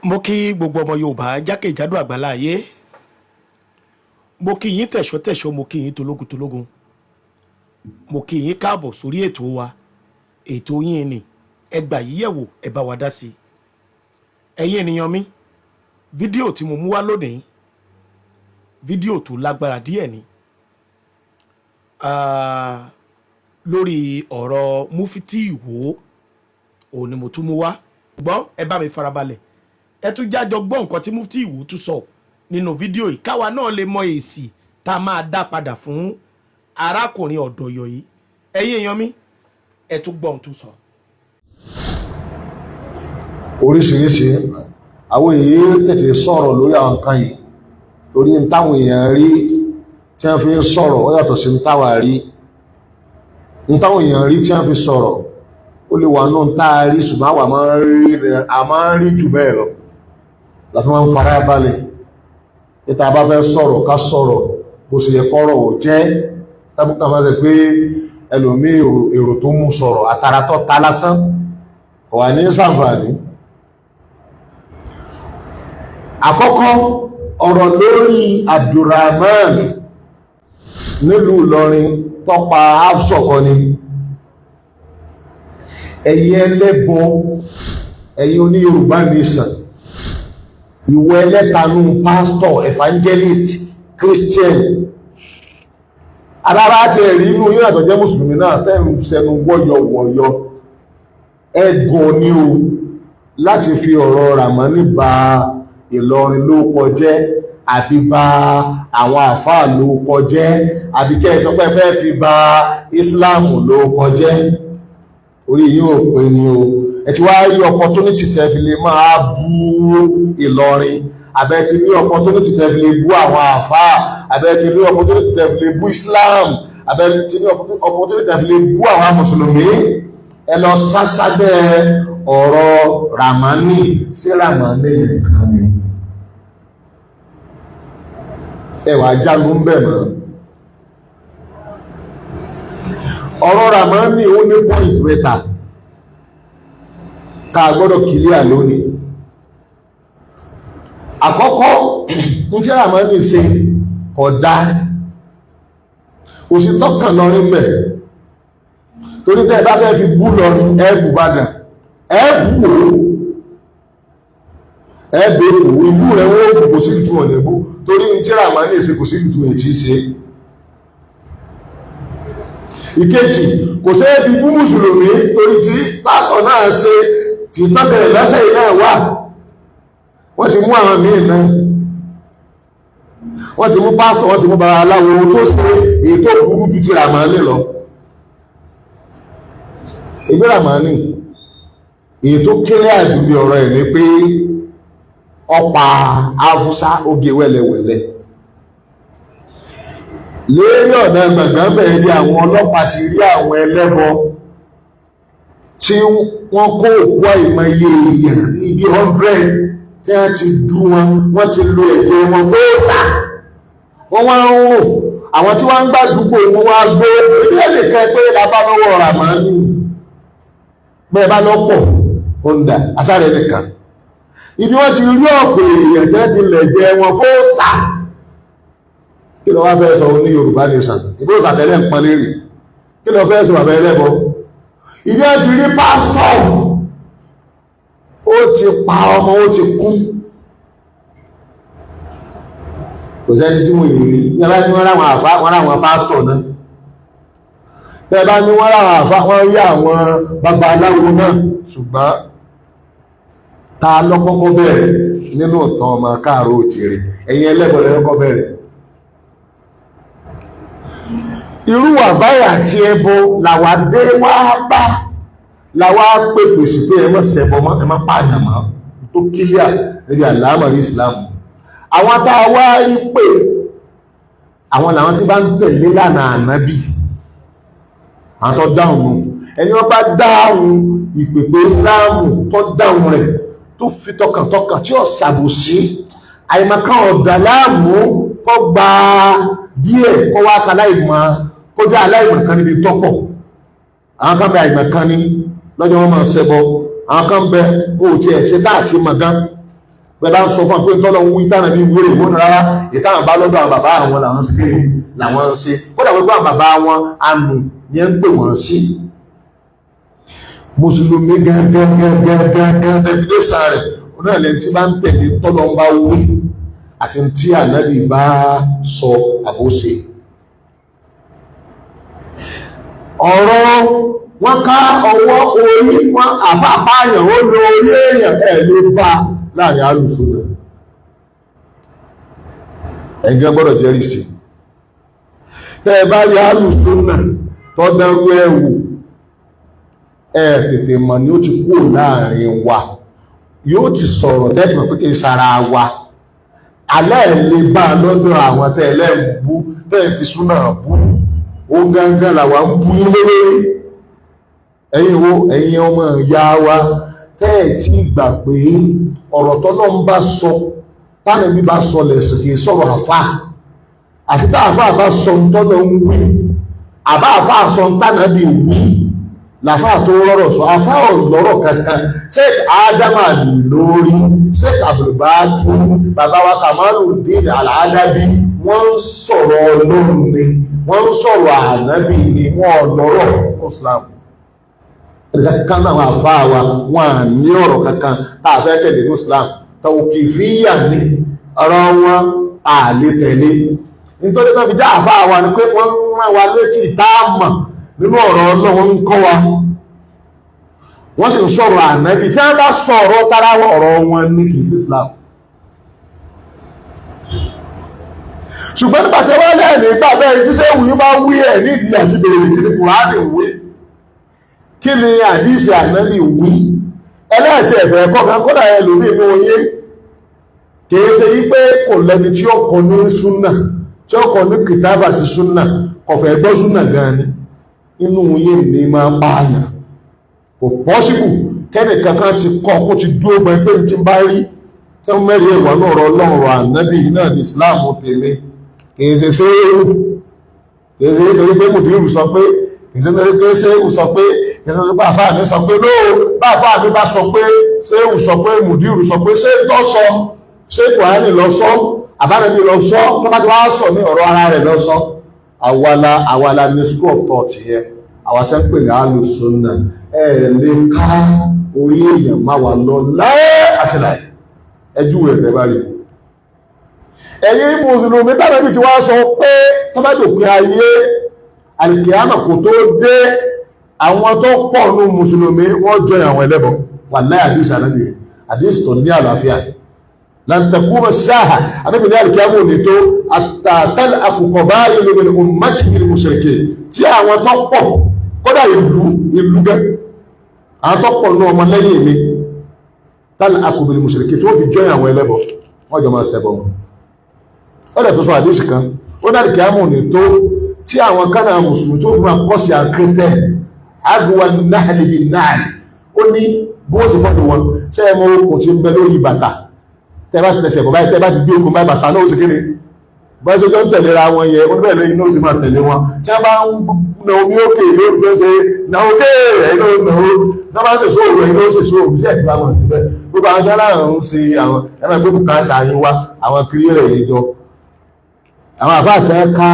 Mo kí gbogbo ọmọ Yorùbá jákèjádò àgbàlá ayé. Mo kí yín tẹ̀ṣọ́tẹ̀ṣọ́, mo kí yín tológun tológun, mo kí yín káàbọ̀ sórí ètò wa, ètò yín ni ẹ gbà yíyẹ̀wò, ẹ bá wa dá sí i. Ẹ̀yin ènìyàn mi, fídíò tí mo mú wá lónìí, fídíò tó lágbára díẹ̀ ni. Lórí ọ̀rọ̀ Mufti Ìwó òun ni mo tún mú wá gbọ́n. Ẹ bá mi farabalẹ̀, ẹ tún jájọ gbọ́ nǹkan tí Mufti Ìwó tún sọ nínú fídíò yìí, káwa náà lè mọ èsì tá a máa dá padà fún arákùnrin ọ̀dọ̀yọ̀ yìí. Ẹ̀yin èèyàn mi, ẹ tún gbọ́ ohun tó sọ. Oríṣiríṣi àwọn èyí tètè sọ̀rọ̀ lórí àwọn nǹkan yìí, torí n táwọn èèyàn rí tí wọ́n fi ń sọ̀rọ̀, ó yàtọ̀ sí n táwa rí. N táwọn èèyàn rí tí wọ́n fi sọ̀rọ̀, ó lè wà nù tá a rí, ṣùgbọ́n àwa máa ń rí, a máa ń rí jù bẹ́ẹ̀ lọ. Láti máa ń fara balẹ̀ níta bá fẹ́ sọ̀rọ̀, ká sọ̀rọ̀ bó ṣe yẹ kọ́rọ̀ ò jẹ́. Tábùkà máa ṣe pé ẹlòmíì, èrò tó mú sọ̀rọ̀ àtàràtọ̀ ta lásán kò wà ní sàǹfààní. Àkọ́kọ́, ọ̀rọ̀ lórí Abdulrahman nílùú Ìlọrin tọ́pa Hafsọ ni. Ẹ̀yin ẹlẹ́bọ, ẹ̀yin oní Yorùbá Nation, ìwọ ẹlẹ́tanú pastor, evangelist, Christian, alára ti ẹ̀rí inú yíò àtọ̀jẹ́ mùsùlùmí náà tẹ́ ń sẹnu wọ́yọ̀wọ̀yọ̀, ẹgùn ni o láti fi ọ̀rọ̀ Ràmánì ba Ìlọrin ló kọjẹ́, àbí ba àwọn àfáà ló kọjẹ́, àbí kẹ́ ẹ sọ pé fẹ́ fi ba Islam ló kọjẹ́. Orí yìí ò pé ni o. Ẹ ti wá rí opportunity tẹ́ fi lè máa bú Ìlọrin, àbẹ́ ti rí opportunity tẹ́ fi lè bú àwọn àfáà, àbẹ́ ti rí opportunity tẹ́ fi lè bú Islam, àbẹ́ ti rí opportunity tẹ́ fi lè bú àwọn mùsùlùmí, ẹ lọ sásábẹ́ ọ̀rọ̀ Ràmánì. Sí Ràmánì nìkan ni ẹ wà jánu ń bẹ̀ mọ́. Ọ̀rọ̀ Ràmánì, ó ní point mẹ́ta ká gbọ́dọ̀ kìlíà lónìí. Àkọ́kọ́, ń tí Ràmánì ṣe kódà, òsì tọ́kàn lọrin mẹ́, torí tẹ́ bá fẹ́ fi bú lọrin, ẹ̀bù Ìbàdàn, ẹ̀bù wò, ẹ̀bù Èkó, ìbú rẹ̀ wọ́n kò sí ìtumọ̀ lẹ́bú, torí ń tí Ràmánì ṣe, kò sí ìtumọ̀ tí ṣe. Ìkejì, kò sí ẹbí bú mùsùlùmí, torí tí pásítọ̀ náà ṣe tí tọ́sẹ̀rẹ̀ lọ́sẹ̀ náà wà, wọ́n ti mú àwọn míì náà, wọ́n ti mú pásítọ̀, wọ́n ti mú babaláwo tó ṣe èyí tó burú ju ti Ràmánì lọ. Ìgbé Ràmánì, èyí tó kéré àdúgbò ọ̀rọ̀ ẹ̀ ní pé ọpa Haúsá oge wẹ́lẹ́wẹ́lẹ́ lérí ọ̀nà gbọ̀ngàn bẹ̀rẹ̀ ní àwọn ọlọ́pàá ti rí àwọn ẹlẹ́bọ tí wọ́n kó òkú àìmọye èèyàn níbi 100 tí wọ́n ti dú wọn, wọ́n ti lo ẹ̀jẹ̀ wọn fóòsà, wọ́n wá ń rùn. Àwọn tí wọ́n ń gbàdúgbò wọn wá gbé ilé ẹnìkan pé labá lọ́wọ́ Ràmánì bẹ́ẹ̀ bá lọ́pọ̀ ọ̀ndà asáré nìkan ibi wọ́n ti rí ọ̀pọ̀ èèyàn tí wọ́n ti lẹ̀jẹ̀ wọn fóòsà. Kí ló wá fẹ́ sọ ní Yorùbá Nation? Ìbò sàtẹ́lẹ̀ ń pọn lérè. Kí ló fẹ́ sọ, bàbá ẹlẹ́bọ? Ibi wọ́n ti rí pásítọ̀, ó ti pa ọmọ, ó ti kú, kò sẹ́ni tí mo yìí rí ní ọlá ní wọ́n ráwọn àfá, wọ́n ráwọn pásítọ̀ náà. Tẹ́ bá ní wọ́n ráwọn àfá, wọ́n rí àwọn babaláwo náà. Ṣùgbọ́n ta lọ́kọ́kọ́ bẹ̀rẹ̀ nínú ìtàn ọmọ káàró òjìrì? Ẹ̀yin ẹlẹ́bọ lẹ kọ́kọ́ bẹ̀rẹ̀. Irú àbáyà tí ẹbọ làwà dé wá bá, làwà pèpè sí pé ẹ má ṣẹbọ mọ́, ẹ má pààyàn mọ́, tó kílíà níbi àlámọ̀rí Islam. Àwọn tá a wá rí pé àwọn làwọn tí bá ń tẹ̀lé lánàá ànábì, àwọn tó dáhùn nù. Ẹni wọ́n bá dáhùn ìpèpè Islam, tó dáhùn rẹ̀, tó fi tọkàntọkàn, tí ó ṣàbòsí, àìmọ̀kan ọ̀dà láàmú, kó gba díẹ̀, kó wá ṣaláìmọ̀, kó jẹ́ aláìmọ̀kan níbi tọ́pọ̀. Àwọn kan bẹ, àìmọ̀kan ní lọ́jọ́ wọn máa ṣẹbọ. Àwọn kan bẹ, ó ti ẹ̀ ṣe táàtì mọ̀ gan. Bẹ́ẹ̀ bá ń sọ fún wa pé tọ́lọ́ ń wí tánà bí wúrè wọ́n rárá, ìtàn bá lọ́dọ̀ àwọn bàbá àwọn làwọn ṣe kéré làwọn ń ṣe. Kódà gbogbo àwọn bàbá wọn àmù yẹn ń pè wọ́n sí. Mùsùlùmí gangan gangan gangan definition rẹ̀ náà lẹ́ni tí bá ń tẹ̀lé tọ́lọ́ ń bá wí àti tí ànábì bá sọ àbóṣe. Ọ̀rọ̀ wọ́n ká ọwọ́ orí wọn àbábáyàn ó lo orí èèyàn ẹ̀ ló bá láàrin alùsùn rẹ̀. Ẹ̀gẹ́ gbọ́dọ̀ jẹ́rìí sí. Tẹ́ ẹ bá rí alùsùn náà tọ́ dánrú ẹ̀ wò, ẹ tètè mọ̀ ni ó ti kúrò láàrin wa. Yóò ti sọ̀rọ̀ tẹ́tì mọ̀ pé kì í sara wa. Alẹ́ ẹ̀ lè bá a lọ́dọ̀ àwọn tẹ́ ẹ lẹ́ẹ̀ bú, tẹ́ ẹ fi súnà bú. Ó gángan làwa ń bú yín lórí. Ẹ̀yin wo, ẹ̀yin ọmọ ìyá wa, tẹ́ ẹ̀ tí gbà pé ọ̀rọ̀ tọ́lọ́ ń bá sọ, tánàbí bá sọ lẹ̀sìn kì í sọ̀rọ̀ àfà. Àfi tá àfà bá sọ ń tọ́lọ́ ń wí, àbá àfà sọ ń tánàbí wí, làfà tó rọrọ̀ sọ. Àfà ò lọ́rọ̀ kankan. Sheikh Ádámà lórí, Sheikh Abdulbaki, bàbá wa Kamaluddin Al-Adabi, wọ́n ń sọ̀rọ̀ Ọlọ́run ni, wọ́n ń sọ̀rọ̀ ànábì ni, wọ́n ò lọ́rọ̀ Islam. Kankan náà àwọn àfáà wa wọn à ní ọ̀rọ̀ kankan tá a fẹ́ tẹ̀lé ní Islam. Tawqifiyya ni ọ̀rọ̀ wọn à lè tẹ̀lé. Nítorí náà fi já àfáà wa ni pé wọ́n ń rán wa létí ìtaàmà nínú ọ̀rọ̀ Ọlọ́run ń kọ́ wa. Wọ́n sì ń sọ̀rọ̀ ànábì. Tí wọ́n bá sọ̀rọ̀ tara wọn, ọ̀rọ̀ wọn ní kì í sí Islam. Ṣùgbọ́n nígbà tí wọ́n lẹ́ẹ̀ nígbà bẹ́ẹ̀ tí sẹ́wù yìí bá wí ẹ̀ nídìí àti bèrè kí ni Kùránì wí, kí ni àdísì ànábì wí. Ẹlẹ́ẹ̀tì ẹ̀fẹ̀ ẹ̀kọ́ kan kódà ẹlòmíì inú oyé kìí ṣe wípé kò lẹ́ni tí ó kọ ní súnà, tí ó kọ ní kìtàbà ti súnà, kò fẹ́ gbọ́ súnà gan ni. Inú oyé mi máa pààyàn. Kò pọ́sibù kẹ́nì kankan ti kọ́ kó ti dúró gbẹ pé tí ń bá rí tí wọ́n mẹ́rin ẹ̀wà náà rọ Ọlọ́run ànábì náà ní Islam tèmi. Kìí ṣe ṣéèrù, kìí ṣe nítorí pé mùdírù sọ pé, kìí ṣe nítorí pé ṣéèrù sọ pé, kìí ṣe nítorí pé àfáà mi sọ pé. Lóò bá àfáà mi bá sọ pé ṣéèrù sọ pé, mùdírù sọ pé, ṣé lọ sọ, ṣé Kùránì lọ sọ, àbánàbí lọ sọ, tó bá ti wá sọ ní ọ̀rọ̀ ara rẹ̀ lọ sọ. Àwàlà àwàlà ní school of thought yẹn, àwa tẹ́ ń pè ní alùsùnà. Ẹ lè ká orí èèyàn má wà lọ láé àti láé. Ẹjú rẹ̀ tẹ́ bá rí. Ẹ̀yin mùsùlùmí tánàbí ti wá sọ pé tó bá dòpin ayé àlìkìyámà kò tó dé, àwọn tó pọ̀ nù mùsùlùmí wọ́n jọ àwọn ẹlẹ́bọ. Wàláhì àdìsí ànábì rẹ̀, àdìsí tó ní àlàáfíà. Lan taquma as-sa'a, ànábì ní àlìkìyámà ò ní tó àtàtàlẹ̀ àkùkọ̀ bá ìlú min ummatihi al-mushrikin, tí àwọn tó pọ̀ kódà ìlú ìlú gẹ́ àwọn tó pọ̀ nù ọmọ lẹ́yìn mi tálẹ̀ àkùkọ̀ mushrikin tí wọ́n fi jọ àwọn ẹlẹ́bọ, wọ́n jọ máa ṣẹbọ wọn. Ó dẹ̀ tó sọ àdéṣì kan, ó dàrí kí á mọ̀ ní tó tí àwọn kánà mùsùlùmí tó fún akọ́sí àwọn kírísítẹ́nì àgùwà náàlì bí náàlì. Ó ní bí wọ́n sì fọ́dọ̀ wọn, ṣé ẹ mọ okùn tí ń bẹ lórí bàtà, tẹ́ bá ti tẹ̀sẹ̀ bọ̀ báyìí, tẹ́ bá ti gbé okùn báyìí, bàtà náà ó sì kéde bá ṣe jọ ń tẹ̀léra wọn yẹ, ó bẹ̀rẹ̀ lẹ́yìn náà ó sì máa tẹ̀lé wọn. Tí wọ́n bá ń na omi òkè lórí tó ń ṣe na òkè ẹ̀yìn náà na ó, tí wọ́n bá ń ṣèṣó òru ẹ̀yìn náà ó ṣèṣó òru, sí ẹ̀ tí wọ́n mọ̀ síbẹ̀. Gbogbo àwọn tí wọ́n láwọn ń ṣe àwọn ẹ̀ máa gbé bùkátà yín wá, àwọn kiri rẹ̀ yìí jọ. Àwọn àfáà tí wọ́n ká,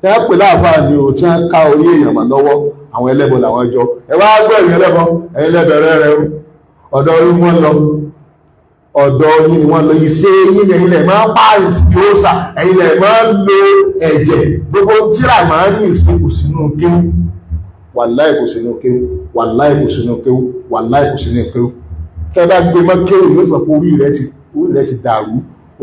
tí wọ́n pè láàfáà ni ò, tí wọ́n ká orí èèyàn mà lọ́wọ́, àwọn ẹlẹ́bọ làwọn jọ. Ẹ wá gbọ́ ẹ̀yin ẹlẹ́bọ, ẹ̀yin lẹ́bẹ̀rẹ̀ rẹ o, ọ̀dọ̀ yín wọ́n lọ, ọ̀dọ̀ yín ni wọ́n lọ. Iṣẹ́ yín ni ẹ̀yin lẹ̀ máa ń pààyàn sí òòṣà, ẹ̀yin lẹ̀ máa ń lo ẹ̀jẹ̀, gbogbo tíra máa ń rìn sí kò sínú kéwú. Wàláì kò sínú kéwú, wàláì kò sínú kéwú, wàláì kò sínú kéwú. Tẹ́ bá gbé mọ́ kéwú yóò sọ pé orí rẹ ti dàrú,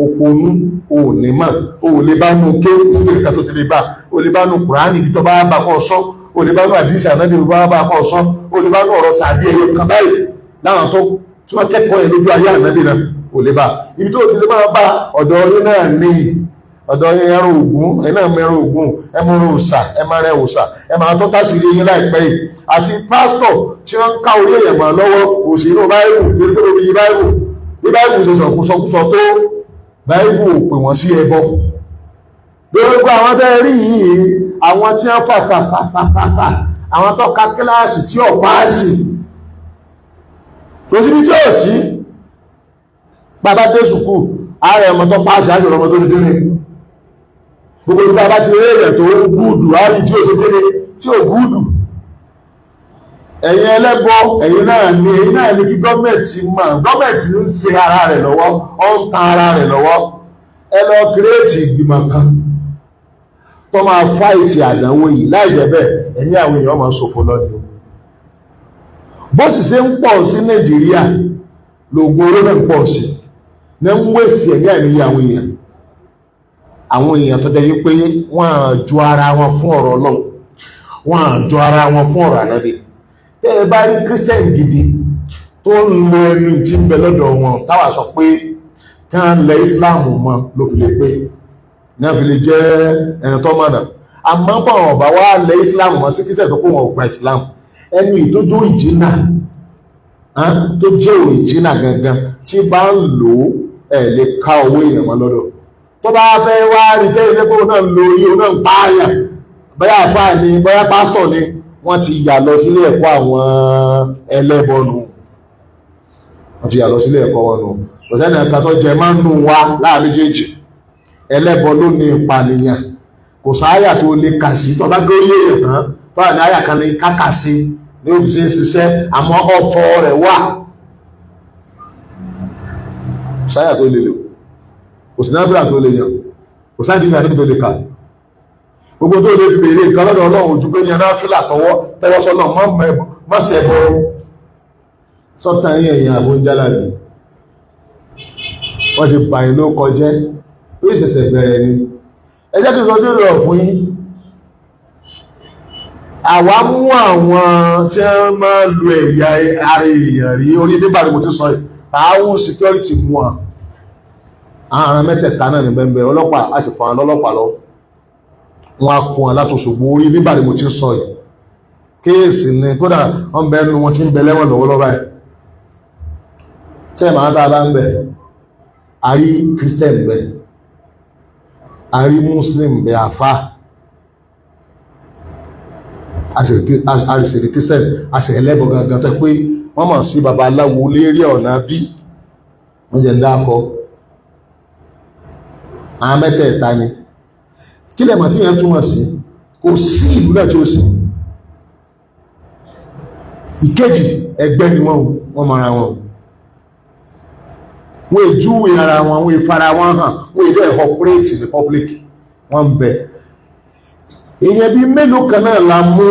òpònú òní mọ̀, o ò lè bá nu kéwú sí ìka tó ti lè bá, o lè bá nu Kùránì ibi tó bá bá kọ́ sọ, o lè bá nu àdìsí ànábì tó bá bá kọ́ sọ, o lè bá nu ọ̀rọ̀ sàbí ẹyọ kan báyìí láwọn tó tí wọ́n kẹ́kọ̀ọ́ yẹn lójú ayé ànábì náà, o lè bá ibi tó ti lè máa bá. Ọ̀dọ̀ yín náà ní ọ̀dọ̀ yín ẹran Ògún, ẹ̀yin náà mẹ́ran Ògún, ẹ mọ ẹran òòṣà, ẹ máa rẹ òòṣà, ẹ máa tó tásìrí yín láìpẹ́ yìí. Àti pásítọ̀ tí wọ́n ń ká orí èèyàn mọ́ lọ́wọ́, kò sí inú báíbù, lórí báíbù, bí báíbù ṣe sọ̀kúsọkúsọ tó, báíbù ò pè wọ́n sí ẹbọ. Gbogbo àwọn tẹ́ rí yìí, àwọn tí wọ́n fà fà fà fà fà fà, àwọn tó ka kíláàsì tí ò páàsì, kò síbi tí ò sí. Bàbá dé sùkúù, ààrẹ ọmọ tó páàsì àti ọmọ tó dédé. Gbogbo ìgbà bá ti rí èèyàn tó gúùdù, àárí tí ó ṣe dédé, tí ó gúùdù. Ẹ̀yin ẹlẹ́bọ, ẹ̀yin náà ni, ẹ̀yin náà ni kí gọ́ọ̀mẹ̀ntì mọ̀. Gọ́ọ̀mẹ̀ntì ń ṣe ara rẹ̀ lọ́wọ́, ó ń tan ara rẹ̀ lọ́wọ́. Ẹ lọ kírètì ìgbìmọ̀ kan tó máa fáìtì àdánwò yìí. Láì jẹ́ bẹ́ẹ̀, ẹ̀mí àwọn èèyàn máa ṣòfò lọ́dún. Bó sì ṣe ń pọ̀ sí Nàìjíríà lóògùn oró náà ń pọ̀ sí ní ń wèsì ẹ̀mí àìníye àwọn èèyàn, àwọn èèyàn tó jẹ́ wípé wọ́n á ju ara wọn fún ọ̀rọ̀ Ọlọ́run, wọ́n á ju ara wọn fún ọ̀rọ̀ Ànábì. Tẹ́ ẹ bá rí Christian gidi tó ń lo ẹnu tí ń bẹ lọ́dọ̀ wọn, táwa sọ pé kí wọ́n lẹ Islam mọ́ ló fi lè pé ní wọ́n fi lè jẹ́ ẹni tó mọ̀nà. Àmọ́ pọ̀ ọ̀bá wa lẹ Islam mọ́ tí Christian tó kó wọn ò gba Islam, ẹnu ìtójú ìjìnà tó jẹ́ òrìjìnà gangan tí bá ń lò ó, ẹ̀ lè ká owó èèyàn mọ́ lọ́dọ̀. Tó bá fẹ́ wá rí tẹ́ ilé pé òun náà ń lo orí, òun náà ń pààyàn, bóyá àfáà ni, bóyá pásítọ̀ ni, wọ́n ti yà lọ sílé ẹ̀kọ́ àwọn ẹlẹ́bọnù, wọ́n ti yà lọ sílé ẹ̀kọ́ wọn nù. Kò sẹ́ni ẹ̀ka tó jẹ máa ń nù wá láàrin méjèèjì. Ẹlẹ́bọ ló ní ìpànìyàn. Kò sáyà tó lè kà sí tó bá gbé orí èèyàn tán tó wà ní àyà kan ní kákà sí ní òfìsí ń ṣiṣẹ́, àmọ́ ọ̀fọ̀ rẹ̀ wà. Sáyà tó lè lò, kò sí nábìlà tó lè yàn, kò sáyà tó lè tó lè kà. Gbogbo tó lè fi béèrè nǹkan lọ́dọ̀ Ọlọ́run ojú pé yan náfìlà tọwọ́ tọwọ́ sọ́nà mọ́sẹ̀ bọ́ sọ́tà yín. Ẹ̀yìn àbójálàbí wọ́n ti bàyìn ló kọjẹ́, ó ìṣẹ̀ṣẹ̀ bẹ̀rẹ̀ ni. Ẹ jẹ́ kí n sọ tó lọ fún yín. Àwa mú àwọn tí wọ́n máa ń lo ẹ̀yà ara èèyàn rí orí nígbà tí mo ti sọ yìí, tààwọn security mú wọn. Àwọn mẹ́tẹ̀ẹ̀ta náà ní bẹ́ẹ̀ ọlọ́pàá, a sì fọ àwọn ọlọ́pàá lọ, wọn á kó wọn látòṣogbo orí nígbà tí mo ti sọ yìí. Kéèsì ni kódà wọn bẹ ẹnu wọn ti ń bẹ lẹ́wọ̀n lọ́wọ́lọ́wọ́ báyìí. Ṣé màá tá a bá ń bẹ, a rí Christian bẹ, a rí Muslim bẹ, àfa a sì rí Christian, a sì ẹlẹ́bọ̀ gangan tó pé wọ́n mọ̀ sí babaláwo lérí ọ̀nà bí wọ́n jẹ́ ń dákọ́. Àwọn mẹ́tẹ̀ẹ̀ta ni. Kí lẹ̀mọ̀ tí yẹn túmọ̀ sí? Kò sí ìlú náà tí ó sì. Ìkejì, ẹgbẹ́ ni wọ́n, wọ́n mara wọn, wọ́n èjúwe ara wọn, wọ́n ìfara wọn hàn, wọ́n èdè operate in the public. Wọ́n ń bẹ. Èèyàn bíi mélòó kan náà la mú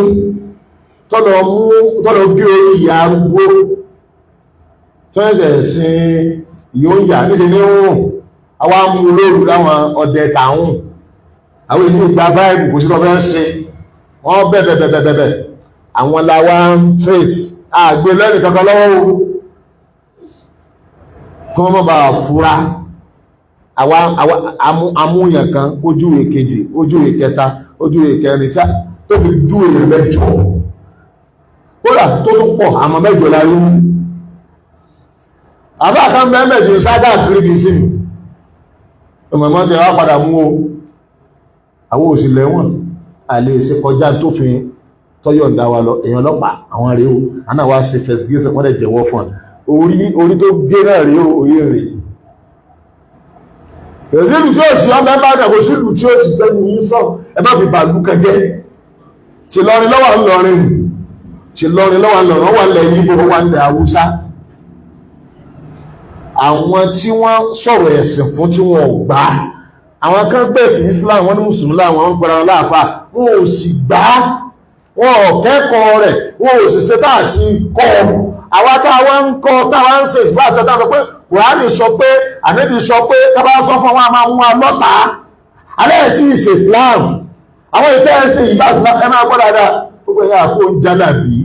tọ́lọ̀ mú tọ́lọ̀ gé orí ìyá arúgbó tọ́ẹ̀sẹ̀ sin yóò yà níṣẹ́ ní rùn. Àwa mú lóru láwọn ọdẹ tààrùn, àwọn èyí gba báìbù, kò sí tó fẹ́ ṣe wọ́n bẹ̀bẹ̀bẹ̀bẹ̀bẹ̀. Àwọn làwa ń trace àgbè lẹ́nì kankan lọ́wọ́ o, kí wọ́n má bàa fura. Àwa amúyàn kan ojú èkejì, ojú ìkẹta, ojú ìkẹrin, tó fi jú èèyàn mẹ́jọ, kódà tó tún pọ̀, àmọ́ mẹ́jọ la rí mú. Àbá kan mẹ́mẹ́jì sábà kiri sí ọmọ mọ́ ti wá padà mú o. Àwọn òsì lẹ́wọ̀n, àlè ṣe kọjá tó fi tọ́yọ̀ǹda wa lọ. Èèyàn ọlọ́pàá àwọn rèé o, àná wa ṣe fẹ̀sìgẹ́sẹ̀, wọ́n dẹ̀ jẹ̀wọ́ fún ọ. Orí tó gé náà rèé o, orí rèé. Èsìlù tí ó sì ọmọ ẹ bá dẹ̀, kò sílù tí ó ti gbẹ́nu yín sọ. Ẹ má fi bàálù kẹjẹ ti lọrin lọ́wọ́ ńlọrin, ti lọrin lọ́wọ́ ńlọrin, wà lẹ̀ Yíbò, wà lẹ̀ Haúsá. Àwọn tí wọ́n sọ̀rọ̀ ẹ̀sìn fún tí wọ́n ò gbà, àwọn kan gbẹ̀sìn Islam, wọ́n ní mùsùlùmí láwọn ń pẹ̀rọ láàfà, wọn ò sì gbà á, wọn ò kẹ́kọ̀ọ́ rẹ̀, wọn ò sì ṣe tá àti kọ́ ọ. Àwa táwa ń kọ́, táwa ń ṣe ìsìnkú àti ọ̀tá sọ pé Kùránì sọ pé Ànábì sọ pé, tábà sọ fún wọn a máa mú wa lọ́tàá alẹ́ ẹ̀ tí ì ṣe Islam. Àwọn ìtẹ́ ẹ̀ ṣe ìbá Islam, ẹ máa gbọ́ dáadáa. Gbogbo ẹ̀yà àpò ń jálàbí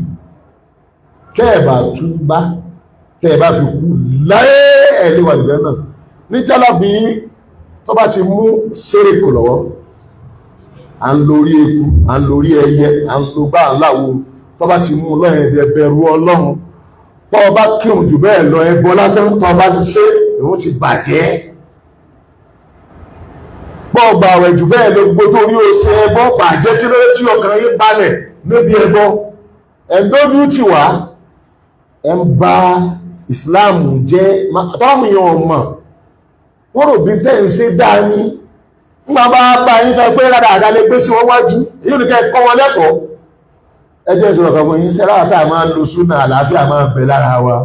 tẹ́ ẹ̀ bá túbá, tẹ́ ẹ bá fi kú láyé, ẹ̀ lè wà lìjẹ́ náà ní jálàbí. Tó bá ti mú sẹ́rẹ̀kù lọ́wọ́, à ń lórí eku, à ń lórí ẹyẹ, à ń lo gbá aláwo. Tó bá ti mú lọ́yẹ̀, bẹ̀rù Ọlọ́run. Tó bá kírun jù bẹ́ẹ̀ lọ, ẹbọ lásán tó bá ti ṣe, ìrun ti bàjẹ́. Bọ́ ọgbà àwẹ̀ jù bẹ́ẹ̀ lọ, gbogbo tó rí o ṣe, ẹbọ bàjẹ́. Kí ló tí ọkàn yín balẹ̀ níbi ẹbọ? Ẹ̀ ń dójú tì wá, ẹ̀ ń ba Islam jẹ́. Tọ́mù yẹn ò mọ̀. Wọ́n rò bí tẹ́ ń ṣe dáa ní. Nígbà bá bá yín tẹ́ pé rárá àdá lè gbé sí wọn wájú, èyí ò ní kẹ́ kọ́ wọn lẹ́kọ̀ọ́. Ẹ jẹ́ ìṣòro kan fún yín, ṣe lára tá a máa ń lo súnà, àlàáfíà máa bẹ lára wa.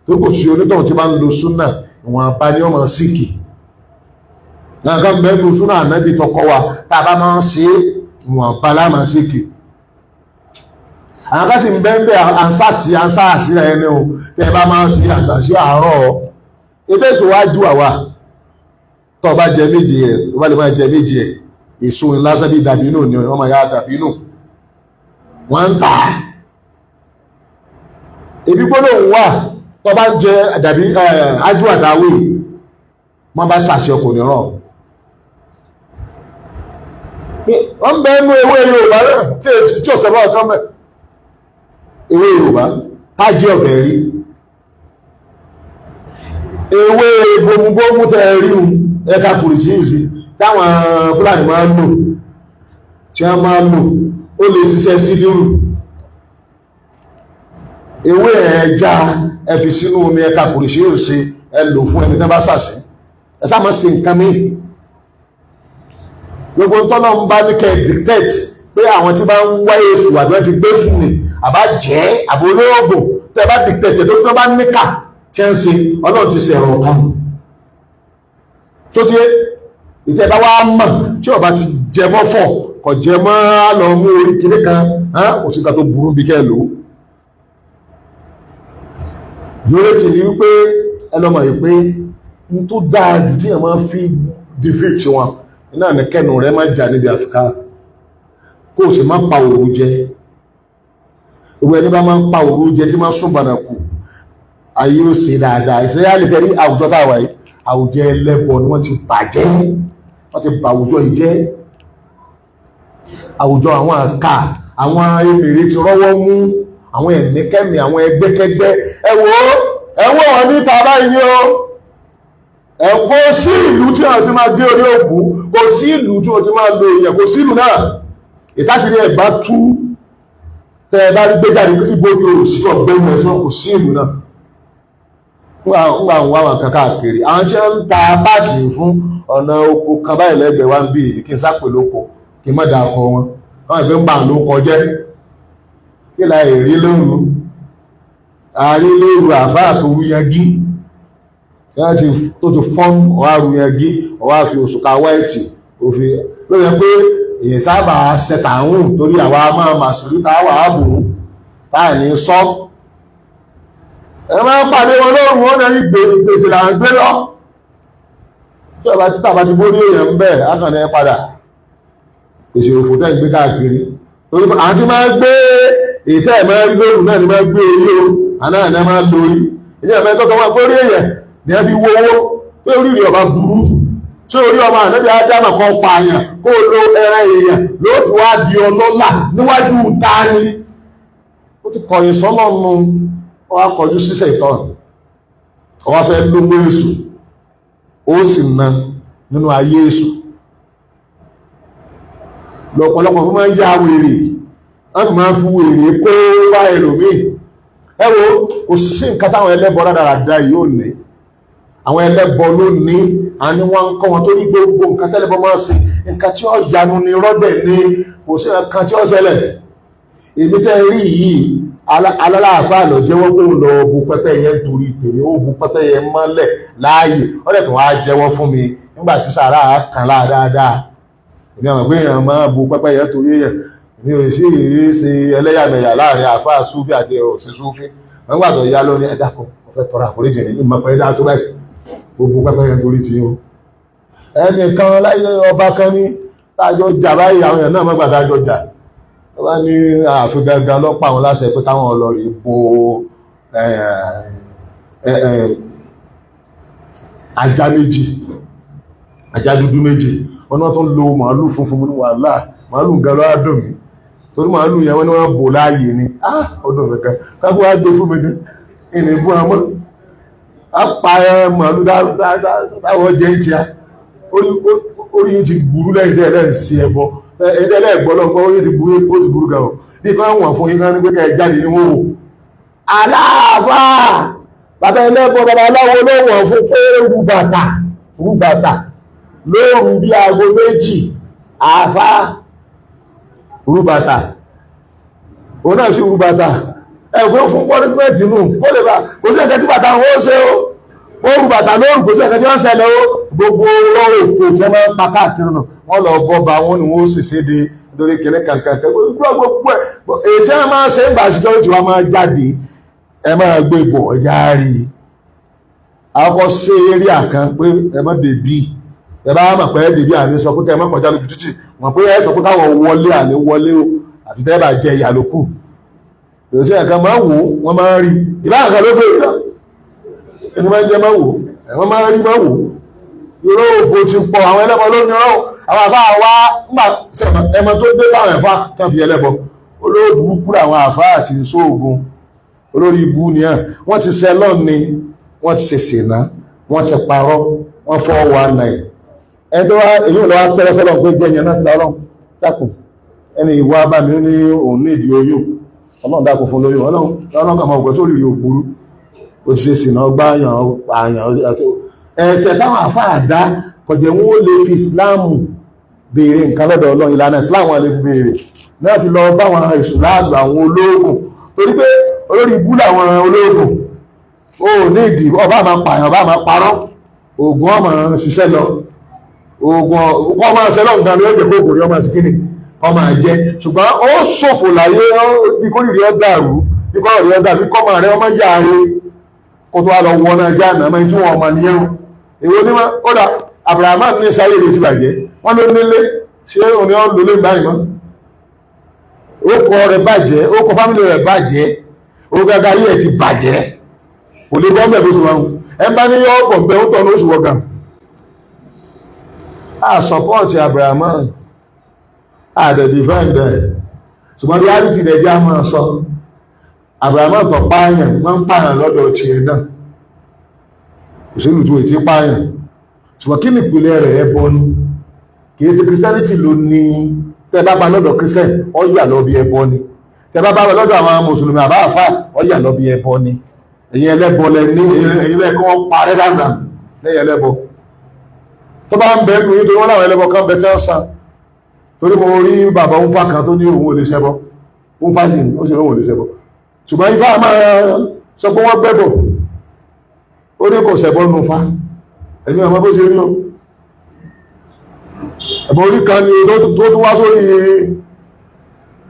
Tó kò sí onítọ̀hún tí máa ń lo súnà, ìwọ̀n apá ni ọmọ síkì. Nǹkan bẹ́ẹ̀ lo súnà ànábì tọkọ wa, tá a bá máa ń ṣe ìwọ̀n apá láàmà síkì. Àwọn kan sì ń bẹ́ẹ̀ bẹ́ẹ̀ àǹsáàsì àǹsáàsì rẹ̀ ni o, tẹ́ ẹ bá máa ń ṣe àǹsáàsì àárọ̀. Ebe èso wá ju àwa tó bá jẹ méje ẹ̀, tó bá lè máa jẹ méje ẹ̀, èso lásán bíi dàbínù ni wọ́n máa yá dàbínù, wọ́n ń tà á. Ebi gbólóhùn wà tó bá ń jẹ dàbí ájú àdáwé, wọ́n bá ṣàṣẹ ọkùnrin rọ̀. Wọ́n ń bẹ inú ewé Yorùbá náà tí ò sọ̀rọ̀ ọ̀kan mẹ́. Ewé Yorùbá tájí ọ̀bẹ rí. Ewé bomubomu tẹ rí un ẹ̀ka kùrìsì yìí táwọn Fúlàní máa ń lò, tí wọ́n máa ń lò, ó lè ṣiṣẹ́ sídìrú. Ewé ẹja ẹ fi sínú omi, ẹ̀ka kùrìsì yóò ṣe, ẹ lò fún ẹni tẹ́ bá ṣàṣì. Ẹ sá máa ṣe nǹkan mi. Gbogbo tọ́lọ́ ń bá ní kẹ́ dictate pé àwọn tí bá ń wá èṣù àbí wọ́n ti gbé fún mi àbá jẹ́ àbí olóògùn, tẹ́ bá dictate tó tó bá níkà tí ń ṣe, Ọlọ́run ti ṣẹ̀rọ̀ kan tó tí ìtẹ́ bá wá mọ̀ tí ọba ti jẹ mọ́ fọ̀ kọ̀ jẹ mọ́ lọ mú orí kiri kan, kò sí nǹkan tó burú bí kẹ́ lò ó. Dúró tì ní wípé ẹ lọ́mọ yìí pé n tó dáa jù tí èèyàn máa fi defeat wọn iná ní kẹ́nu rẹ máa jà níbi àfikà, kó o sì má pa òru jẹ. Gbogbo ẹni bá máa ń pa òru jẹ tí máa ń sún bànàkù, ayé ó ṣe dáadáa. Ìṣẹ́yà lè fẹ́ rí àwùjọ táwa yìí, àwùjọ ẹlẹ́bọ ni wọ́n ti bàjẹ́, wọ́n ti bà àwùjọ yìí jẹ́. Àwùjọ àwọn àkà, àwọn emèrè ti rọ́wọ́ mú, àwọn ẹ̀míkẹ́mì, àwọn ẹgbẹ́kẹ́gbẹ́. Ẹ wò ó, ẹ wò wọ́n níta báyìí o. Ẹ kò sí ìlú tí wọ́n ti máa gé orí òkú, kò sí ìlú tí wọ́n ti máa lo èèyàn, kò sí ìlú náà. Ìtàṣírí ẹ̀ bá tú, tẹ́ ẹ bá rí gbé jáde, ibo ni ò sí ọ̀gbẹ́ni ẹ̀sán, kò sí ìlú náà. Ngbà ń wá wọn kan káàkiri, àwọn tí wọ́n ń ta páàtì fún ọ̀nà oko kan báyìí lẹ́gbẹ̀ẹ́ wa ń bí kí n sápè lóko kí n má da ọkọ wọn, wọ́n ìgbé ń bà ló kọjẹ́. Kí la èrí lóru àárí lóru àbá tó rúyangí tó ti fọ́n ọ̀wá rúyangí, ọ̀wá fi òṣùká wáìtì òfin ló yẹ pé èyí sábà ṣẹtàrún torí àwa máa màṣírí táwà á bò ó táà ní sọ. Ẹ máa ń pàdé wọn lóòrùn, wọn náà ìgbèsè là ń gbé lọ. Tí ọba títà bá ti bórí èèyàn ń bẹ̀, á kàn ní ẹ padà pèsè òfò tẹ́ ń gbé káàkiri. Torí àwọn tí máa ń gbé ètẹ́ ẹ̀ máa ń rí lóòrùn náà ni máa ń gbé orí o, àná àná máa ń lórí ilé ẹ̀fẹ́ tó kọ́ máa gbórí èèyàn ní ẹ fi wo owó pé orí rẹ̀ ọba burú. Tí orí ọmọ ànábì ádámà kan pààyàn kó lo ẹran èèyàn ló fi wá di ọlọ́lá níwájú tani? Ó ti kọ̀yìn sọ́lọ́run, ó wá kọjú sísẹ̀ ìtọ́n, ó wá fẹ́ lówó èṣù, ó sì na nínú ayé èṣù. Lọ́pọ̀lọpọ̀ fún máa ń ya wèrè, wọ́n fi máa ń fi wèrè kó wá ẹlòmíì. Ẹ wo, kò sí nǹkan táwọn ẹlẹ́bọ rádaràda yìí ò ní. Àwọn ẹlẹ́bọ ló ní, àwọn ni wọ́n ń kọ́ wọn torí gbogbo nǹkan tẹ́lẹ́bọ máa ń ṣe, nǹkan tí ó yanu ni rọ́dẹ̀ ni, kò sí nǹkan tí ó ṣẹlẹ̀. Èmi tẹ́ rí yìí, alálàáfáà lọ jẹ́wọ́ pé ó lọ bu pẹ́pẹ́yẹ nítorí tèmi, ó bu pẹ́pẹ́yẹ mọ́lẹ̀ láàyè, ó dẹ̀ tún wá jẹ́wọ́ fún mi nígbà tí sàrà kàn láà dáadáa. Èmi àwọn pé èèyàn máa bu pẹ́pẹ́yẹ torí èèyàn, èmi ò sì rí ṣe ẹlẹ́yàmẹ̀yà láàrin àfáà súfì àti òsì súfì. Nígbà tó yá lóní, ẹ dákun, mo fẹ́ tọrọ àforíjì ní ìmọ̀ pẹ́ dáa tó báyìí, gbogbo pẹ́pẹ́yẹ torí ti o. Ẹnìkan láyé ọba kan ní tájọ jà báyìí, àwọn èèyàn náà mọ́gbà tájọ jà. Wọ́n bá ní ààfin gangan lọ́pàá àwọn láṣẹ pé káwọn ọlọ́rìí bo ajá méjì, ajá dúdú méjì. Wọ́n ní wọ́n tún lo màálù funfun ní wàhálà, màálù gan lọ́wọ́ dùn mí torí màálù yẹn wọ́n ní wọ́n bò láàyè ni. Ó dùn mí gan, káfí wàá gbé fún mi gan, ìní bú wọn mọ́ á pa màálù táwọn jẹ́ ń tíya. Orí yìí ti burú lẹ́yìn tẹ́ ẹ sí ẹbọ ẹ̀ẹ́dẹ́lẹ́ ẹ̀gbọ́lọ́gbọ́, orí ti burú, ó ti burú gan o. Bí kan wọ̀n fún yín kan ní pé kẹ́ ẹ jáde ní wọ́n wò. Aláàfáà bàbá ẹlẹ́bọ bàbá aláwo ló wọ̀n fún pé ewu bàtà Rúbàtà lóòrù bí aago 2, àfá rúbàtà, òun náà sí rúbàtà ẹ̀kọ́ fún punishment nù kó lè bá kò sí ẹ̀kẹ́ tí bàtà wọn ó ṣe ó, ó rúbàtà lóòrù kò sí ẹ̀kẹ́ tí wọ́n ṣẹlẹ̀ ó. Gbogbo òfò tí wọ́n máa ń pa káàkiri nù, wọ́n lọ bọ́ba wọn ni wọ́n ó sì séde nítorí kìnìún kankan gbogbo ẹ̀ èyí tí wọ́n máa ṣe ń gbà security wa máa jáde, ẹ máa gbé bọ̀ ẹja rí i. Àkọ́kọ́ ṣe eré àkàn pé ẹ má dèbí, ẹ bá mọ̀ pé dèbí àní sọ pé kẹ́ ẹ má kọjá lójú títì, wọ́n pé ẹ sọ pé káwọn wọlé àní wọlé o, àfi tẹ́ bá jẹ ìyà ló kù. Lòsí ẹ̀ka máa wò ó, wọ́n máa ń rí ìbá àkàn ló bèèrè náà, ẹni máa ń jẹ máa wò ó, ẹ̀wọ́n máa ń rí máa wò ó. Irọ́ òfò ti pọ̀, àwọn ẹlẹ́bọ ló ní ọ̀rọ̀ àwọn àbá wa ńgbà ẹmọ tó dé báwọn ẹ̀fà tán fi ẹlẹ́bọ olóògùn kúrò, àwọn àfá àti ìṣóògùn olórí ibú ni ẹ̀ wọ́n ti sẹ́lọ́n ni, wọ́n ti ṣèṣe náà, wọ́n ti parọ́, wọ́n 419. Ẹni tó wá èyí ò lọ́wọ́ tẹ́lẹ̀ sọ́lọ́ pé jẹ́ ẹ̀yàn náà ti lọ́rọ̀ dákun, ẹni ìwà bá mi ní òun ní ìdí oyún, ọlọ́run dákun fún lóyún, ọlọ́run kà máa ògbẹ́ tó rírì òburú, ó ti ṣèṣe náà gbá yàn àyàn ẹ̀ṣẹ̀ táwọn àfáà dá kọ̀jẹ̀ wọn ó lè fi ìsìláàmù béèrè nǹkan lọ́dọ̀ ọlọ́run, ìlànà ìsìláàmù wọn lè fi béèrè náà fi lọ báwọn èṣù láàlú àwọn olóògùn, torí pé olórí ibú làwọn olóògùn ó ní ìdí ọba máa pààyàn ọba máa parọ́, oògùn ọmọ ṣiṣẹ́ lọ, oògùn ọmọ ṣiṣẹ́ lọ nǹkan ló jẹ́ kó ògùn rí ọmọ sí kíni ọmọ jẹ, ṣùgbọ́n ó ṣòfò láyé bí kò rí ọ dàrú, bí kò rí ọ dàrú, bí kò máa rẹ ọmọ yáre kó tó wá lọ wọ náà já àná máa tí wọn ọmọ nìyẹn o. Èwo ní ma ó dà Abrahamu ní sáyé lè ti bàjẹ́, wọ́n ló nílé ṣé òní ọ̀ lólé báyìí mọ́, ó kọ rẹ̀ bàjẹ́, ó kọ fámìlì rẹ̀ bàjẹ́, ó gàgà ayé ẹ̀ ti bàjẹ́, kò lè bọ́ mẹ́bí oṣù wọn ẹ bá ní yọ ọ̀pọ̀ bẹ́ ó tọ́ ní oṣù wọ̀gàn. A sọpọ́ọ̀tì Abrahamu, a dẹ̀ dìfẹ́ǹdẹ̀, ṣùgbọ́n reality dẹ̀ jẹ́ àmọ́ sọ Abrahamu tó pààyàn wọ́n ń pààyàn lọ́dọ̀ tiẹ̀ náà, òṣèlú tó ti pààyàn, ṣùgbọ́n kí ni ìpìlẹ̀ rẹ̀? Ẹbọ ni, kì í ṣe Christianity ló ní. Tẹ́ bá bá lọ́dọ̀ Christian ó yà lọ bí ẹbọ ni, tẹ́ bá bá lọ́dọ̀ àwọn mùsùlùmí àbá àfà ó yà lọ bí ẹbọ ni. Ẹ̀yin ẹlẹ́bọ lẹ ní, ẹ̀yin lẹ́kọ́ wọ́n parẹ́ dànù lẹ́yìn ẹlẹ́bọ tó bá ń bẹ nù yín, torí wọ́n láwọn ẹlẹ́bọ kan bẹ tí wọ́n san. Torí mo rí bàbá òǹfà kan tó ní òun ò lè ṣẹbọ, òǹfà sì ní ó sì lóun ò lè ṣẹbọ, ṣùgbọ́n ifá máa sọ pé wọ́n gbẹ́bọ̀, ó ní kò ṣẹbọ nù fa, ẹ̀yin ọmọ bó ṣe rí o. Ẹ̀bọ̀ orí kan ni tó tún wá sórí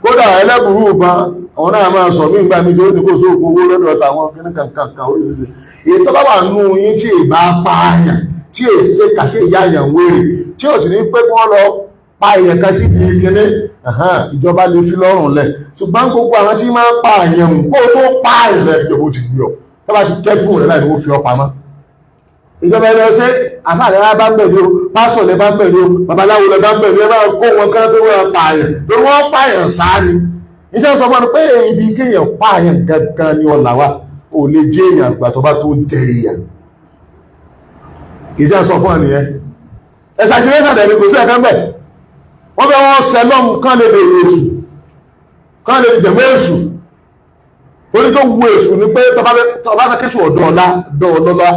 kódà ẹlẹ́bùrú ìbọn àwọn náà máa sọ mí ìgbà mi tó ní kó sóògùn owó lọ́dọ̀ tàwọn kíní kankan oríṣiríṣi. Èyí tó bá wà nù yín tí ìbá pààyàn, tí èsè kà, tí ìyá àyàn wèrè, tí ò sì ní pé kí wọ́n lọ pa èèyàn kan sí di kíní, ìjọba lè fi lọ́rùn lẹ̀. Ṣùgbọ́n gbogbo àwọn tí máa ń pààyàn kó tó pààyàn lẹ́ ìjọba ó ti gbé ọ, tó bá ti kẹ́ fún rẹ̀ láì ní ó fi ọ pamọ́. Ìjọba ẹni ọsẹ àfáàlẹ wa bá ń bẹ̀ ní o, pásọ̀ lẹ bá ń bẹ̀ ní o, babaláwo lẹ bá ń bẹ̀ ní o, ẹ máa kó wọn kán tó wọn pààyàn lórí wọn pààyàn sááni. Iṣẹ́ sọ fún mi pé ibi kéèyàn pààyàn gangan ni ọ̀là wa ò lè jẹ́ èèyàn àgbà tó bá tó jẹ èèyàn. Ìjẹ́ sọ fún ọ nìyẹn. Exaggeration dẹ̀ ni, kò sí ẹ̀kan bẹ̀. Wọ́n fẹ́ wọ́n sẹ lọ́mù kán lè lè èṣù, kán lè jẹ̀mọ́ èṣù. Torí tó wu èṣù ni pé tọba fẹ́ kéṣù ọ̀dọ́ ọ̀la dọ́ ọlọ́lá,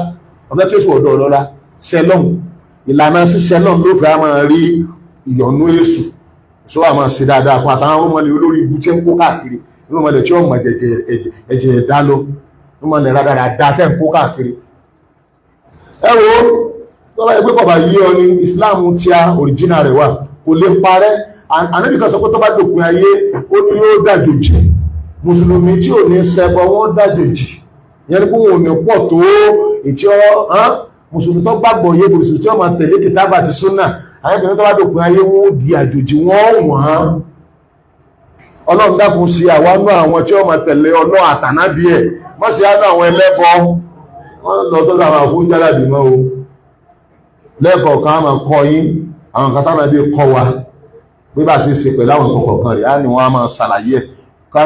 ọ̀fẹ́ kéṣù ọ̀dọ́ ọlọ́lá sẹlọ́n, ìlànà sí sẹlọ́n ló fẹ́ máa rí ìyọ̀nú èṣù, èṣù wà máa ṣe dáadáa fún àtàwọn ọmọlẹ̀ olórí ibu tí ń kó káàkiri, ọmọlẹ̀ tí ó mọ̀ ẹ̀jẹ̀ ẹ̀dá lọ, ọmọlẹ̀ rádaràda tẹ́ ń kó káàkiri. Ẹ wo tọ́lá ẹgbẹ́ kọ̀ọ̀bà yí ọ ní Islam tí a òrìjínà rẹ̀ wà kò lè parẹ́. Ànábì kan sọ pé tó bá dòpin ayé ó ní yóò dàjòjì, mùsùlùmí tí ò ní ṣẹbọ wọn dàjòjì, ìyẹn ni pé wọn ò ní pọ̀ tó ìtí ọ mùsùlùmí tó gbàgbọ́ yé, mùsùlùmí tí wọ́n máa tẹ̀lé kìtàbà àti súnà, àwọn ìpínlẹ̀ tó bá dòpin ayé wọn ó di àjòjì, wọ́n wọ́n. Ọlọ́run dákun sí àwa nú àwọn tí wọ́n máa tẹ̀lé Ọlọ́run àtànábì ẹ̀, mọ́ sí àánú àwọn ẹlẹ́bọ, wọ́n lọ sọ́dọ̀ àwọn àfúnjálàbì mọ́ o. Lẹ́ẹ̀kọ̀ọ̀kan á máa kọ́ yín àwọn nǹkan táwọn ẹbí kọ́ wa bí bá ṣe ṣe pẹ̀lú àwọn nǹkan kọ̀ọ̀kan rẹ̀ á ní wọ́n á máa ṣàlàyé ẹ̀ káà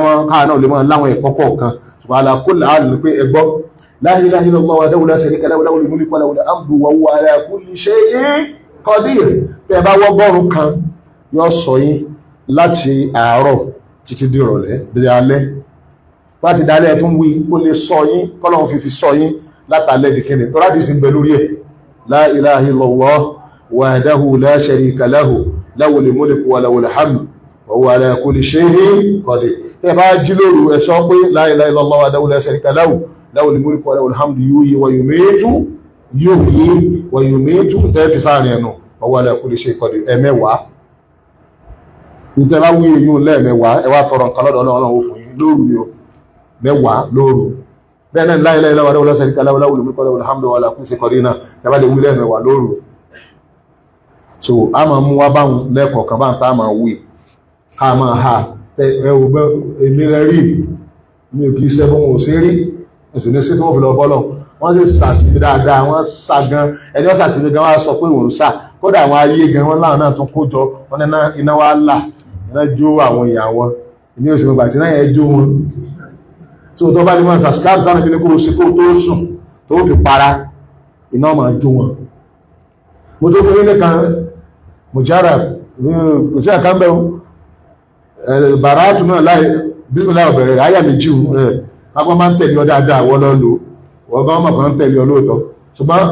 náà lè máa láwọn ẹ̀kọ́ kọ̀ọ̀kan. Ṣùgbọ́n àlàkùn láàánú pé ẹ gbọ́ la ilaha illallah wahdahu la sharika lahu lahul mulku wa lahul hamdu wa huwa ala kulli shay'in qadir. Tẹ́ ẹ bá wọ́gọ́rùn kan yóò sọ yín láti àárọ̀ títí di ìrọ̀lẹ́ di alẹ́, láti dalẹ́ tó ń wí ó lè sọ yín kọ́lọ́hún fi sọ yín látàlẹ́ dìkẹ́ni tó láti sì ń bẹ lórí ẹ̀. La ilaha illallah wahdahu la sharika lahu lahul mulku wa lahul hamd wa huwa ala kulli shay'in qadir. Tẹ́ bá jí lóru ẹ sọ pé la ilaha illallah wahdahu la sharika lahu lahul mulku wa lahul hamd yuhyi wa yumitu yuhyi wa yumitu tẹ́ fi sáàrin ẹnu wa huwa ala kulli shay'in qadir ẹ̀mẹ́wàá. Ntẹ́ bá wí eyín lẹ́ẹ̀mẹ́wàá ẹ wá tọrọ nǹkan lọ́dọ̀ Ọlọ́run ó fún yín lóru ni o, mẹ́wàá lóru. Bẹ́ẹ̀ náà la ilaha illallah wahdahu la sharika lahu lahul mulku wa lahul hamdu wa huwa ala kulli shay'in qadir náà tẹ́ bá lè wí lẹ́ẹ̀mẹ́wàá lóru. So a máa mú wá báwọn lẹ́ẹ̀kọ̀ọ̀kan báwọn tá a máa wí ká máa ha ẹ ò bẹ́ èmi rẹ rí mi ò kì í ṣe fún wọn ò sí rí ẹ̀sìn ní sí tí wọ́n fi lọ bọ́lọ̀. Wọ́n sì sàṣìbí dáadáa, wọ́n sà gan, ẹni wọ́n sàṣìbí gan wọ́n sọ pé òun sà, kódà àwọn ayé gan wọ́n láwọn náà tún kó jọ wọ́n ní iná wá là, iná jó àwọn èèyàn wọn, èmi ò sì mọ̀ gbà tí náà yẹn jó wọn. Tó tó bá ní wọn sàṣìkáàbù táwọn ibi ní kó o sí kó o tó sùn tó fi para iná máa jó wọn. Mo tó fún yín nìkan mùjára kò sí àkànbẹ́ o bàràtù náà láì bísímìlá ọ̀bẹ̀rẹ̀ rẹ̀ àyà méjì ẹ̀ lápá máa ń tẹ̀lé ọ dáadáa wọ́n lọ lò wọ́n bá wọn kàn ń tẹ̀lé ọ lóòótọ́, ṣùgbọ́n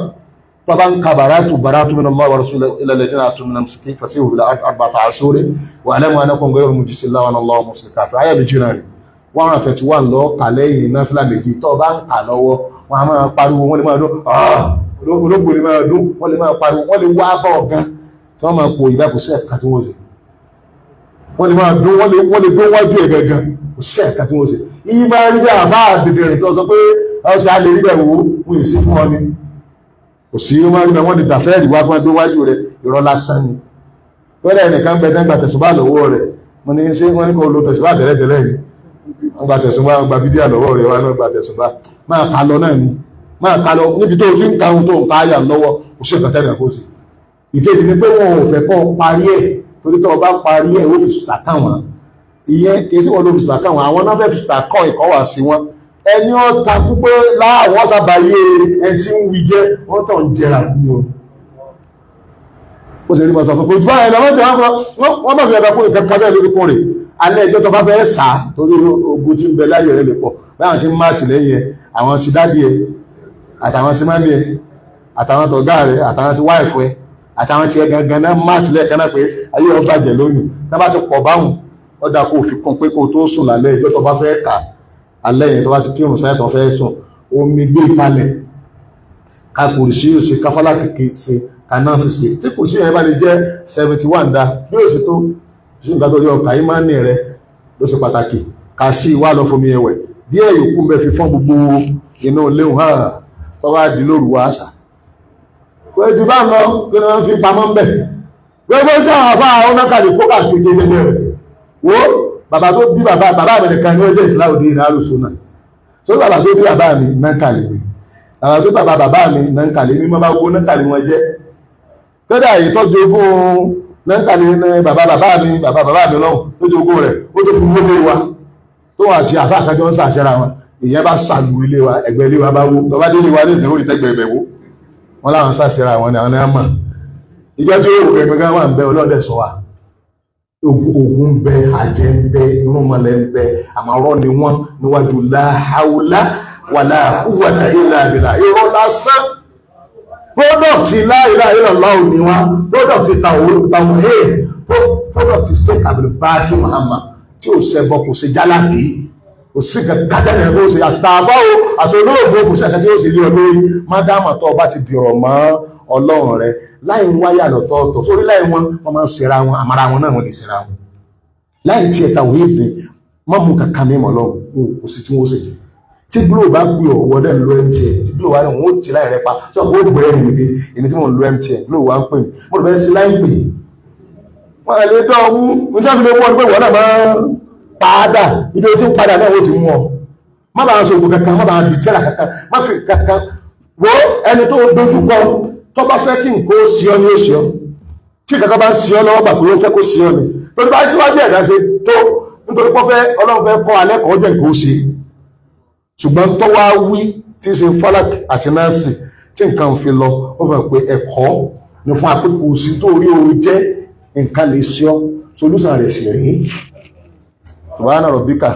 tó bá ń ka bàràtù bàràtù min Allah wa rasulihi ila alladhina atu min al-muslimin fasihu bil arba'ati ashur wa alamu annakum ghayru mu'jizillah wa anna Allaha mukhzil kafir àyà méjì náà rẹ̀ 131 lọ kà lẹ́yìn náfìlà méjì. Tó bá ń kà lọ́wọ́ wọn a máa pariwo, wọ́n lè máa dún olóògbé lè máa dún, wọ́n lè máa pariwo, wọ́n lè wá bọ̀ gan tí wọ́n máa pò ìbá kò sí ẹ̀ka tí wọ́n ṣe, wọ́n lè máa dún, wọ́n lè dún wájú ẹ̀ gangan kò sí ẹ̀ka tí wọ́n ṣe. Ìyí máa rí bẹ́ẹ̀ àbá dèdè rìn tó sọ pé ọ̀sẹ̀ a lè rí bẹ́ẹ̀ wò wọ́n yìí sí fún ọ ni kò sí, wọ́n máa rí bẹ́ẹ̀ wọ́n lè dàfẹ́ ìwà fún ẹgbẹ́ wájú rẹ̀, irọ́ lásán ni. Wọ́n dẹ̀ nìkan bẹ dẹ́gbà tẹ̀sùbá lọ́wọ́ rẹ̀, mo ní ṣé wọ́n ní kó lo tẹ̀sùbá tẹ́lẹ̀tẹ́lẹ̀ yìí, wọ́n gba tẹ̀sùbá, wọ́n gba fídíà lọ́wọ́ rẹ̀, wọ́n gba tẹ̀sùbá, máa kà lọ náà ni, máa kà lọ níbi tó ti ń ka ohun tó ń ka àyà lọ́wọ́ kò sí nǹkan tẹ́lẹ̀ kó sí. Ìkejì ni pé wọn ò fẹ́ kọ́ parí ẹ̀, torí tó o bá parí ẹ̀ ó fi sùtà káwọn, ìyẹn kì í sí wọn ló fi sùtà káwọn, àwọn náà fẹ́ fi sùtà kọ́ ìkọ́ wá sí wọn. Ẹni ó ta púpẹ́ láwọn sábàáyé ẹni tí ń wí jẹ́ wọ́n tàn ń jẹrà ní o. Ó sì rí mọ̀ sọ fún pé báyìí lọ́wọ́ tí wọ́n bá fi ẹ̀ka kún ìkẹ́kọ̀ọ́ bẹ́ẹ̀ lórí kún rè alẹ́ ẹjọ́ tó bá fẹ́ sá torí ogun tí ń bẹ láyé rẹ̀ lè pọ̀, báwọn ti ń máàtì lẹ́yìn ẹ, àwọn ti dádì ẹ, àtàwọn ti mọ́mí ẹ, àtàwọn tọ̀gá rẹ, àtàwọn ti wáìfù ẹ, àtàwọn ti ẹ gangan náà máàtì lẹ́ẹ̀kan náà pé ayé ọ bàjẹ́ lónìí. Tá bá ti pọ̀ báwọn ó dáa kó o fi kún pé kó o tó sùn lálẹ́ ẹjọ́ tó bá fẹ́ kà alẹ́ yẹn tó bá ti kírun sáyẹn tó fẹ́ sùn, omi gbé kalẹ̀ ká kùrìsí yóò ṣe káfálà kìkì ṣe kanáà sì ṣe tí kùrìsí yẹn bá lè jẹ́ 71 dá yóò ṣe tó ṣe nǹkan tó rí ọkà ìmánì rẹ ló ṣe pàtàkì ká sí ìwà lọ fomi ẹwẹ̀ díẹ̀ yòókù ń bẹ fi fọ́n gbogbo inú léhùn hàn tó bá di lóru wa àṣà. Kò ju bá ń lọ kí ni wọ́n fi pamọ́ ń bẹ̀. Gbogbo tí àwọn afá àwọn nákàlẹ̀ kó káàkiri kí ṣe bẹ̀rẹ̀. Wo bàbá tó bí bàbá bàbá mi nìkan ni ó jẹ́ ìsìláwò ní ìlà àlùsùn náà. Tó bàbá tó bí bàbá mi nákàlẹ̀ mi. Bàbá tó bàbá bàbá mi nákàlẹ̀ mi, mo bá gbogbo nákàlẹ̀ wọn jẹ́. Kódà ìtọ́jú ogún nákàlẹ̀ ní bàbá bàbá mi bàbá bàbá mi lọ́hùn tó jogún rẹ̀ ó tó fi wọlé wa tó wà tí àfáà kájọ ń sàṣẹ́ra wọn, ìyẹn bá sàlù ilé wa ẹgbẹ́ ilé wa bá wó tọba délé wa ní ìsìn orí tẹ́gbẹ̀ ẹ̀bẹ̀ wó wọn láwọn sàṣẹ́ra wọn ni àwọn náà mọ̀. Ìjọ tí ó rẹ̀ gbẹ́gán wà ń bẹ ọlọ́dẹ sọ wa ogun ń bẹ, àjẹ́ ń bẹ, irúnmọlẹ̀ ń bẹ, àmọ́rọ́ ni wọ́n níwájú la hawla wala quwwata illa billah, irọ́ lásán. Product la ilaha illallah ni wá, product tawhid, product Sheikh Abdul Baki Muhammad tí ò ṣẹbọ kò ṣe jálàbí kò sí kankan tẹ́lẹ̀ kó ṣe àtàbá o àtolóògbé kò sí àkàtí ó sì lé ọ lórí. Mádàmà tó ọba ti dìrọ̀ mọ́ ọlọ́run rẹ láì ń wáyà lọ́tọ̀ọ̀tọ̀ sórí láì wọn wọn máa ń ṣera wọn àmàrà wọn náà wọn lè ṣera wọn láì tiẹ̀ tàwé ìdè má mú kankan mímọ́ lọ́wọ́ kò sí tí wọ́n ṣe. Tí Glo bá gbé ọ wọ́n dẹ̀ ń lo MTN, tí Glo wà ní wọn ó ti láì rẹ pa tí wọn kò gbé ẹ̀rìn nìké èmi tí mò ń lo MTN Glo wà ń pè mí mo rò bẹ́ẹ̀ sí láì pè wọ́n lè dán ọmú ní tí wọ́n fi lè wọ́n pé wọ́n náà máa ń padà ibi tí ń padà náà ó ti mú ọ. Má bàa sọ ògùn kankan, má bàa di tẹ́lá kankan, má fi kankan wo ẹni tó dojú kọ tó bá fẹ́ kí nǹkan ó sí ọ ní ó sí ọ, tí kankan bá ń sí ọ lọ́wọ́ gbà pé ó fẹ́ kó sí ọ ni torí bá síwájú ẹ̀dá ṣe tó nítorí pé ọlọ́run fẹ́ kọ́ alẹ́ kọ́ jẹ́ nǹkan ó ṣe. Ṣùgbọ́n tó wá wí tí ń ṣe Falak àti Nasi tí nǹkan fi lọ ó fẹ́ pé ẹ̀kọ́ ni fún akókò sí tó rí o jẹ́ nǹkan lè ṣe ọ́ solúsàn rẹ̀ sì rí. Subhana rabbika.